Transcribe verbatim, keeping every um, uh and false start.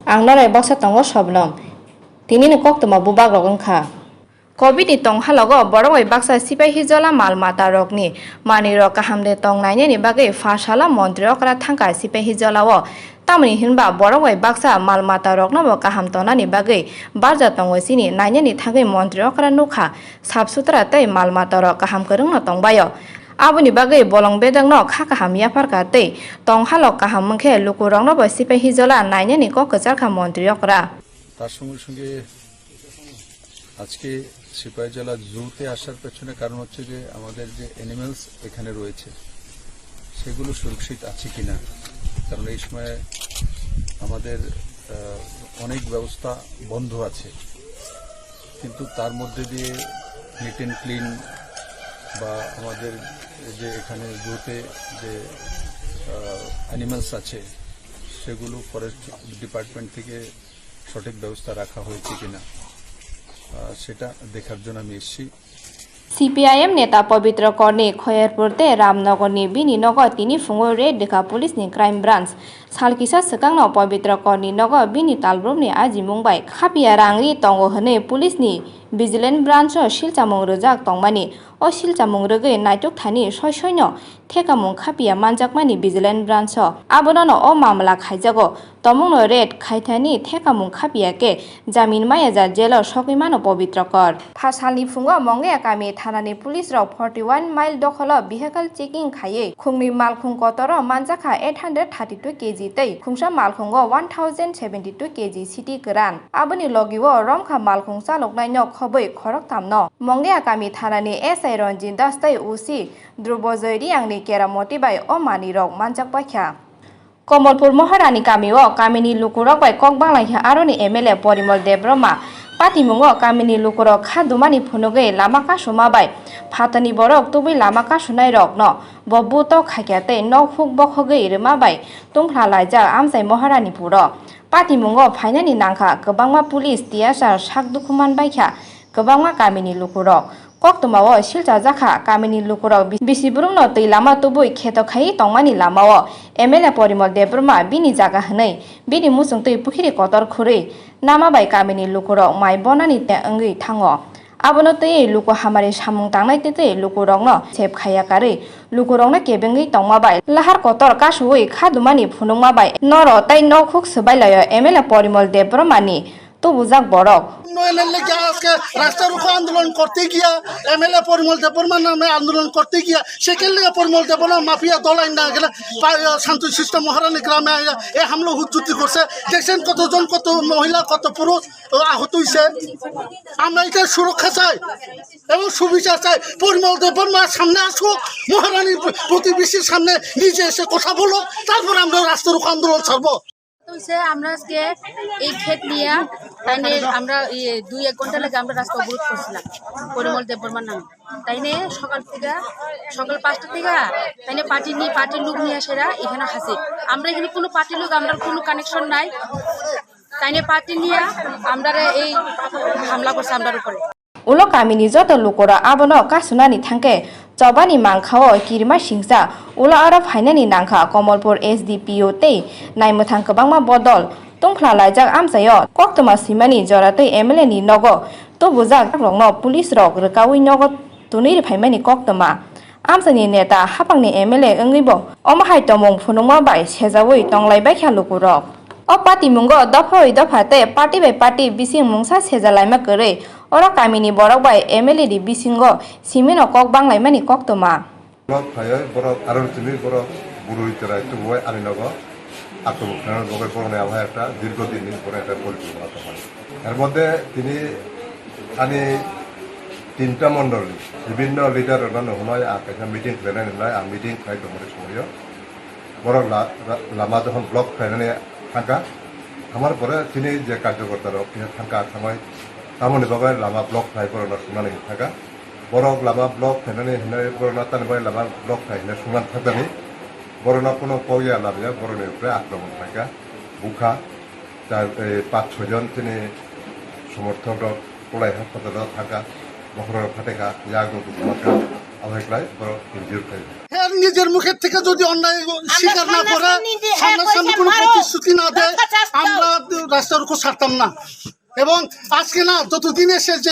Ang norai baksa tongo Sobnom. Tinini koktwma bubagrok wngkha. Covid ni tong halogo borok bai baksa sipai hijola mal mata rokni manwi rok kaham de tong nainani bagwi pha sala montri okra thangkha sipai hijola o. Tamoni hinba borok bai baksa mal mata rokno bo kaham tongnani bagwi barja tongo chini nainani thangwi montri okra nukha sap sutra tei mal mata rok kaham kwrwngno tongbaio. Aboni bagwi bolong bedekno kha kaham yapharkha tei tong halok kaham wngkhe lukurokno bo sipai hijola nainani kok kwcharkha montri okra. তার সঙ্গে সঙ্গে আজকে সিপাহীজলা জুতে আসার পেছনে কারণ হচ্ছে যে আমাদের যে অ্যানিমেলস এখানে রয়েছে সেগুলো সুরক্ষিত আছে কিনা, কারণ এই সময় আমাদের আহ, অনেক ব্যবস্থা বন্ধ আছে, কিন্তু তার মধ্যে দিয়ে নিট অ্যান্ড ক্লিন বা আমাদের যে এখানে জুতে যে অ্যানিমেলস আছে সেগুলো ফরেস্ট ডিপার্টমেন্ট থেকে সঠিক ব্যবস্থা রাখা হয়েছে কিনা, আহ, সেটা দেখার জন্য আমি এসেছি। C P I M neta Pabitra Korni Khoyerpur tei Ramnagarni bini nogo tini phungo raid rwkha police ni crime branch. Sal kisa swkangno Pabitra Korni nogo bini talbrumni ajimung bai khapya rang ri tongo hwnwi police ni vigilance branch o silchamung rwjak tongmani. O silchamung rwgwi naituk thani soi soino thekamung khapya manjakmani Vigilance Branch o. Abono no o mamla khaijago. Tomungno raid khaithani thekamung khapya khe jamin maya ja jail o sogwi mano Pabitra Kor. Pha salni phungo Mongea kami thanani police rok forty one mile dokholo vehicle checking khaiwi khungni malkhung kotoro manjakha eight hundred thirty two K G tei khungsa malkhungo one thousand seventy two K G siti kwran. Aboni logi o romkha malkhung chaloknai no khobwi khoroktham no. Mongea kami thanani S I Ranjit Das tei O C Dhrubojoy Reang ni keramoti bai o manwi rok manjak paikha. Komolpur Moharani kami o kamini lukurok bai kok banglaikha aroni M L A Porimol Debbarma. Patimung o kamini lukurok kha dumani phunugwi lama kasuma bai phatani borok tubui lama kasunai rok no bo buto khaikha tei nok huk bokhogwi rwma bai tungphla laijak amchai Moharani puro. Patimung o phainani nangkha kwbangma police tiyasar sak dukhu man baikha kwbangma kamini lukurok. Koktwma o silchajak kha kamini lukurok bisi borokno twi lama tubui kheto khaiwi tongmani lama o M L A Porimol Debbarma bini jaga hwnwi bini muchungtwi pukhiri kotor khurwi nama bai kamini lukurok mai bonani te wngwi thango. Abono twiwi luku hamari samung tangnai tei tei lukurokno sep khaiya karwi lukurokno kebengwi tongma bai lahar kotor kasuwi kha dumani phunukma bai noro tei nok huk swbai laio M L A Porimol Debbarmani tubujak borok. উন্নয়নের লেগে আজকে রাস্তা রোকো আন্দোলন করতে গিয়া, এমএলএ পরিমল দেববর্মার নামে আন্দোলন করতে গিয়া, সেখান লেগে পরিমল দেববর্মা মাফিয়া দল আইন না গেলে পা-, শান্ত শিষ্ট মহারানী গ্রামে আইয়া এ হামলা হুজ্জুতি করছে। দেখছেন কতজন, কত মহিলা, কত পুরুষ, ও, আহত হইছে। আমরা এটা সুরক্ষা চাই এবং সুবিচার চাই। পরিমল দেববর্মা সামনে আসুক, মহারানীর প্রতিবেশীর সামনে নিজে এসে কথা বলো, তারপর আমরা রাস্তা রোকো আন্দোলন ছাড়বো। তো হচ্ছে আমরা আজকে এই ক্ষেত নিয়ে, তাই নিয়ে আমরা ইয়ে দুই এক ঘন্টা লাগে আমরা রাস্তা অবরোধ করছিলাম পরিমল দেববর্মার নামে। তাই নিয়ে সকাল থেকে, সকাল পাঁচটা থেকে তাই নিয়ে পার্টি নিয়ে, পার্টির লোক নিয়ে আসেরা এখানে হাসি। আমরা এখানে কোনো পার্টির লোক, আমরা কোনো কানেকশন নাই। তাই নিয়ে পার্টি নিয়ে আমরা এই হামলা করছে আমরার উপরে। Ulo kamini joto lukurok abono kasunani thangkhe chobani mangkha o kirima singcha. Ulo aro phainani nangkha Komolpur S D P O tei naimwthang kwbangma bodol tungphla laijak amchaio koktwma swimani jora tei M L A ni nogo tubujak rokno police rok rwkaui nogo twnwi rwphaimani koktwma. Amchaini neta haphangni M L A wngwibo omo hai tongmung phunukma bai sejaui tonglai baikha lukurok. O patimungo dopha bai dopha tei party bai party bising mungsa sejalaima kwrwi oro kamini borok bai M L A ni bisingo simino kok banglaimani koktwma. Block phaiwi borok aro chini borok bwrwi chwrai tubuwi ani nogo akromon khlaina bagwi borokni abo hai ekta dirgo dinni borokni ekta porikolpona tongmani. Er moddhe tini ani tinta mondol ni bibinno leader rokno hwnwi ang kaisa meeting khlainani hwnwi ang meeting khlai tongmani somoi o borok la-, la-, lama jokhon block khlainani thangkha, thangmani pore chini je karjokorta rok kisa thangkha, thangwi tamoni bagwi lama block khlai borokno swngnani thangkha. Borok lama block khlainani hwnwi borokno tamoni bagwi lama block khlai hwnwi swngna thangkani borokno kunu kok ya lamya borokni upre akromon khlaikha, bukha. Char, eh, pach choi jon chini somorthok rok kolai haspatalo thangkha, bokhorok phatekha, yakno dukumakha, abo hai khlai borok injure khlai. নিজের মুখের থেকে যদি অন্যায় স্বীকার না করে, সামনাসামনি কোনো প্রতিশ্রুতি না দেয়, আমরা রাস্তার উপর ছাড়তাম না। এবং আজকে না, যতদিন এসে যে